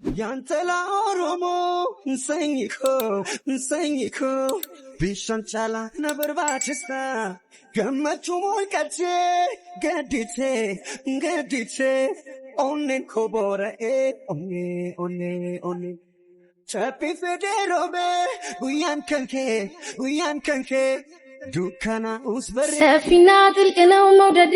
ያንተላ ኦሮሞ ሰኝኮ ሰኝኮ ቢሻን ጫላ ነበርባችሳ ገመቹ ሞልቀቼ ገዲቴ ገዲቴ ኦኔን ኮቦረኤ ኦኔ ኦኔ ኦኔ ጨጲ ፌዴሮሜ ጉያን ከንኬ ጉያን ከንኬ ዱካና ውስበሬ ሰፊና ጥልቅ ነው መውደዴ፣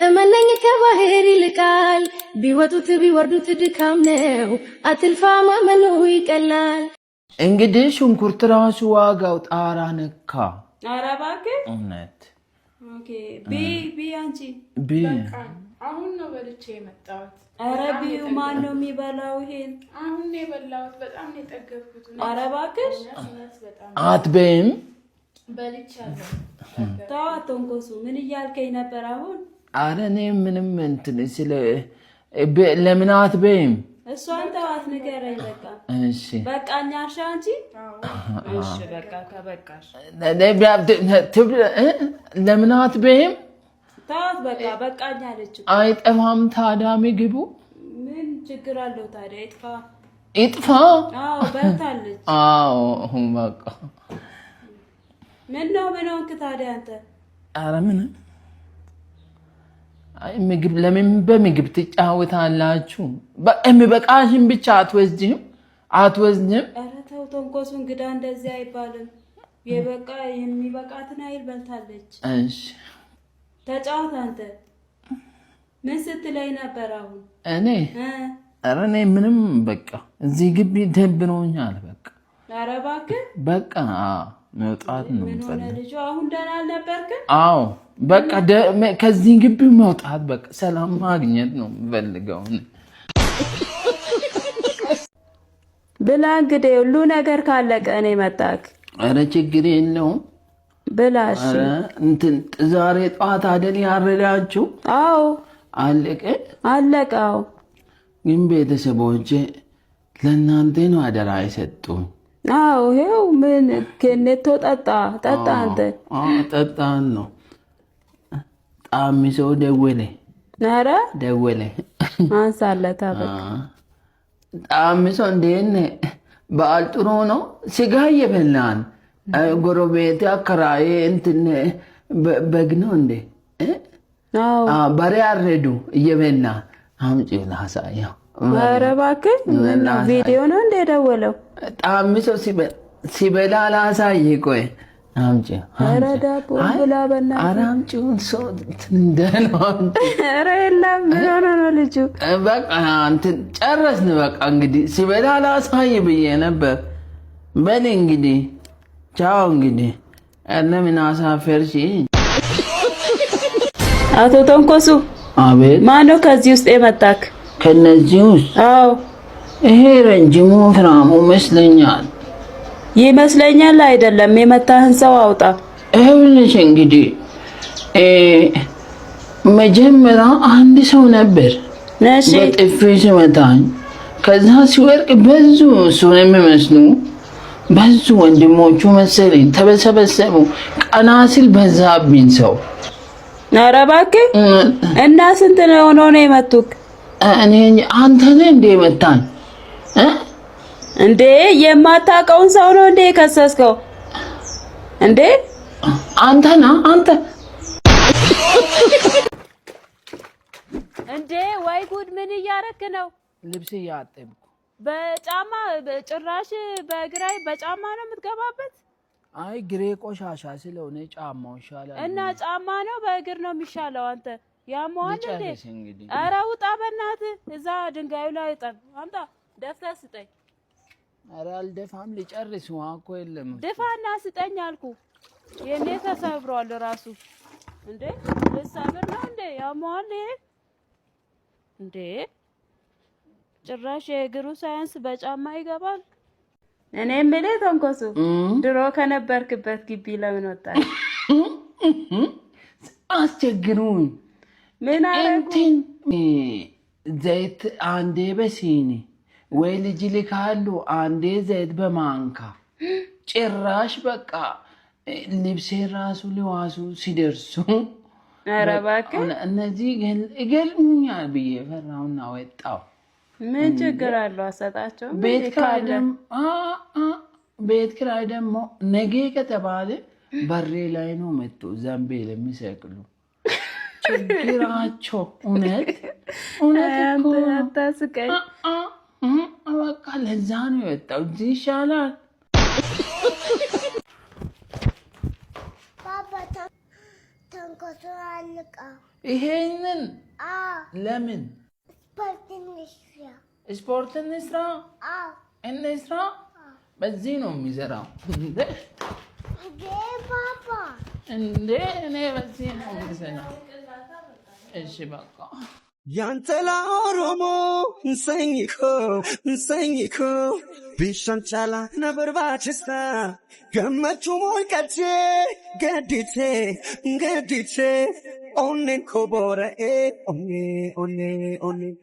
እመነኝ ከባህር ይልቃል። ቢወጡት ቢወርዱት ድካም ነው፣ አትልፋ ማመኑ ይቀላል። እንግዲህ ሽንኩርት ራሱ ዋጋው ጣራ ነካ። ኧረ እባክህ። እውነት። Okay፣ ቢ ቢ አንቺ። ቢ። አሁን ነው በልቼ የመጣሁት። ኧረ ቢዩ፣ ማን ነው የሚበላው ይሄን? አሁን ነው የበላሁት። በጣም ነው የጠገብኩት። ኧረ እባክሽ። እውነት በጣም። አትበይም? በልቻለሁ። ተው አትንኮሱ። ምን እያልከኝ ነበር አሁን? አረ እኔ ምንም እንትን ስለ ለምን አትበይም? እሷን ተዋት፣ ንገረኝ በቃ። እሺ። በቃኝ አልሽ አንቺ? እሺ በቃ ከበቃሽ። ለምን አትበይም? ተዋት በቃ፣ በቃኝ አለች እኮ። አይጠፋም ታዲያ ምግቡ? ምን ችግር አለው ታዲያ? ይጥፋ። ይጥፋ። አዎ በልታለች። አዎ በቃ። ምን ነው፣ ምን ሆንክ ታዲያ አንተ? አረ ምንም። አይ ምግብ ለምን በምግብ ትጫወታላችሁ? የሚበቃሽን ብቻ አትወስጂም አትወስጂም። ኧረ ተው ተንኮሱ፣ እንግዳ እንደዚህ አይባልም። የበቃ የሚበቃትን አይል በልታለች። እሺ። ተጫወት አንተ። ምን ስትለኝ ነበር አሁን? እኔ እ? ኧረ እኔ ምንም፣ በቃ እዚህ ግቢ ደብሮኛል። በቃ። ኧረ እባክህ። በቃ መውጣት ነው ምን ሆነ የምፈልገው። ልጁ? አሁን ደህና አልነበርክም? አዎ በቃ ከዚህ ግቢ መውጣት፣ በቃ ሰላም ማግኘት ነው የምፈልገው። እኔ። ብላ እንግዲህ፣ ሁሉ ነገር ካለቀ እኔ መጣክ። ኧረ ችግር የለውም። ብላ እሺ። ኧረ እንትን ዛሬ ጠዋት አይደል ያረዳችሁ? አዎ። አለቀ። አለቀ። አዎ። ግን ቤተሰቦቼ ለእናንተ ነው አደራ የሰጡኝ። አዎ ይኸው፣ ምን ኬኔቶ ጠጣ ጠጣ አንተ። አዎ ጠጣን ነው። ጣሚ ሰው ደወለ። ኧረ ደወለ። አንሳለታ በቃ። ጣሚ ሰው እንዴት ነህ? በዓል ጥሩ ነው። ስጋ እየበላን ጎረቤት አከራዬ እንትን በግ ነው እንዴ? አዎ። በሬ አረዱ፣ እየበላን አምጪ ላሳየው። ኧረ እባክህ፣ ምን ነው ቪዲዮ ነው እንደ የደወለው? ጣሚ ሰው ሲበላ ላሳይ። ቆይ አምጪ። ኧረ ዳቦ ብላ በእናትህ። ኧረ አምጪውን፣ ሰው እንትን እንዳለው አምጪ። ኧረ የለም፣ ምን ሆኖ ነው ልጁ? በቃ እንትን ጨረስን። በቃ እንግዲህ ሲበላ ላሳይ ብዬ ነበር። በል እንግዲህ ቻው። እንግዲህ ለምን አሳፈርሽ? አቶ ተንኮሱ። አቤት። ማነው ከዚህ ውስጥ የመጣክ? ከነዚህ ውስጥ? አዎ። ይሄ ረጅሙ ፍራሙ ይመስለኛል። ይመስለኛል አይደለም፣ የመታህን ሰው አውጣ። ይኸውልሽ እንግዲህ መጀመሪያ አንድ ሰው ነበር በጥፊ ሲመታኝ፣ ከዛ ሲወርቅ በዙ፣ እሱን የሚመስሉ በዙ፣ ወንድሞቹ መሰለኝ ተበሰበሰቡ። ቀና ሲል በዛብኝ ሰው። ኧረ እባክህ፣ እና ስንት ነው ሆኖ ነው የመቱክ? እኔ አንተ ነህ እንዴ መታኝ? እንዴ የማታውቀውን ሰው ነው እንዴ የከሰስከው? እንዴ? አንተ ና አንተ። እንዴ ወይ ጉድ! ምን እያረክ ነው? ልብስ እያጠብኩ። በጫማ ጭራሽ በግራይ በጫማ ነው የምትገባበት? አይ ግሬ ቆሻሻ ስለሆነ ጫማው ይሻላል። እና ጫማ ነው በእግር ነው የሚሻለው? አንተ ያመዋል እንዴ? ልጨርስ እንግዲህ። ኧረ ውጣ በእናትህ፣ እዛ ድንጋዩ ላይ ጠብ አምጣ፣ ደፍተህ ስጠኝ። ኧረ አልደፋም፣ ልጨርስ። ውሃ እኮ የለም። ድፋና ስጠኝ አልኩ። የኔ ተሰብሯል ራሱ። እንዴ ልሰብር ነው እንዴ? ያመዋል ይሄ እንዴ? ጭራሽ የእግሩ ሳያንስ በጫማ ይገባል። እኔ የምልህ ተንኮሱ፣ ድሮ ከነበርክበት ግቢ ለምን ወጣህ? አስቸግሩኝ። ምን አደረጉ? እንትን ዘይት አንዴ በሲኒ ወይ ልጅ ልካሉ፣ አንዴ ዘይት በማንካ፣ ጭራሽ በቃ ልብሴ ራሱ ሊዋሱ ሲደርሱ ኧረ እባክህ። እነዚህ ይገሉኛል ብዬ ፈራሁና ወጣሁ። ምን ችግር አለው? አሰጣቸው። ቤት ኪራይ ደግሞ ቤት ኪራይ ደግሞ ነገ ከተባለ በሬ ላይ ነው መጥቶ ዘንቤል የሚሰቅሉ ችግራቸው። እውነት እውነት እኮ ነው። አታስቀኝ። በቃ ለዛ ነው የወጣው። እዚህ ይሻላል። ባባ፣ ተንኮሶ አልቃ። ይሄንን ለምን? ስፖርት እንስራ። ስፖርት እንስራ፣ እንስራ። በዚህ ነው የሚሰራው እንዴ? እንዴ ባባ። እንዴ፣ እኔ በዚህ ነው የሚሰራው። እሺ በቃ። Yantala Oromo, sanyii koo, sanyii koo, bishaan caalaa na barbaachisa. Gammachuu molqachee, gadditee, gadditee, onneen koo boora'ee, onnee, onnee, onnee.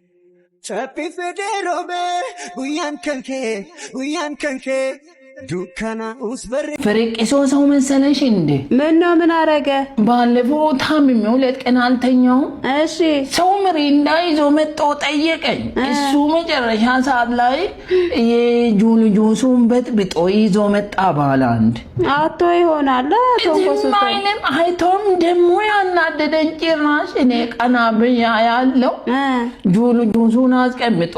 Cabbii fedhee roobee, guyyaan kan kee, guyyaan kan kee, dukkanaa'us barree. ፍርቅሶ ሰው መሰለሽ እንዴ? ምን ነው? ምን አረገ? ባለፈው ታምሜ 2 ቀን አልተኛውም። ሰው ምሪንዳ ይዞ መጥቶ ጠየቀኝ። እሱ መጨረሻ ሰዓት ላይ የጁን ጁሱን በጥብጦ ይዞ መጣ። ባለ አንድ አቶ ይሆናል ተንኮሱ። ዝም አይልም። አይቶም ደግሞ ያናደደኝ ጭራሽ እኔ ቀና ብያ ያለው ጁሉ ጁሱን አስቀምጦ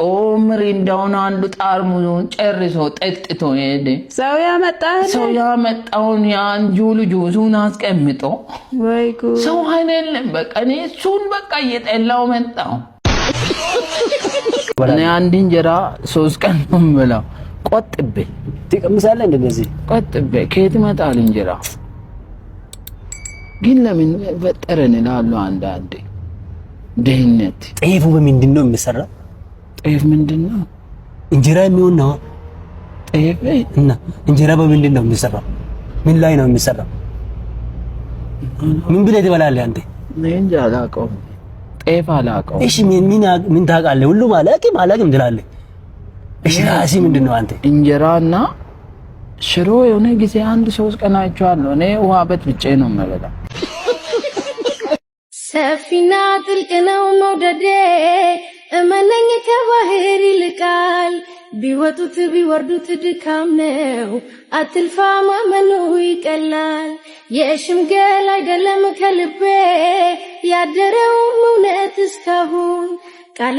ምሪንዳውን አንዱ ጠርሙሱን ጨርሶ ጠጥቶ ሄደ። ሰው ያመጣህ ሰው ያመጣውን ያን ጁሉ ጁሱን አስቀምጦ ወይ ጉድ! ሰው አይደለም። በቃ እኔ እሱን በቃ እየጠላው መጣው። እኔ አንድ እንጀራ 3 ቀን ነው የምበላው። ቆጥቤ። ትቀምሳለህ እንደነዚህ? ቆጥቤ። ከየት ይመጣል እንጀራ? ግን ለምን ፈጠረን እላለሁ አንዳንዴ። ድህነት። ጤፉ በምንድን ነው የሚሰራ? ጤፍ ምንድን ነው? እንጀራ የሚሆን ነው። ጤፍ እና እንጀራ በምንድን ነው የሚሰራው? ምን ላይ ነው የሚሰራው? ምን ብለህ ትበላለህ አንተ? እኔ እንጃ አላውቀውም። ጤፍ አላውቀውም። እሺ፣ ምን ምን ምን ታውቃለህ? ሁሉም አላውቅም አላውቅም ትላለህ። እሺ፣ ራስህ ምንድን ነው አንተ? እንጀራና ሽሮ የሆነ ጊዜ አንድ 3 ቀን አይቼዋለሁ። እኔ ውሃ በጥብጬ ነው የምበላው። ሰፊና ጥልቅ ነው መውደዴ፣ እመነኝ ከባህር ይልቃል። ቢወጡት ቢወርዱት ድካም ነው፣ አትልፋ ማመኑ ይቀላል። የሽምገል አይደለም ከልቤ ያደረውም እውነት እስካሁን ቃል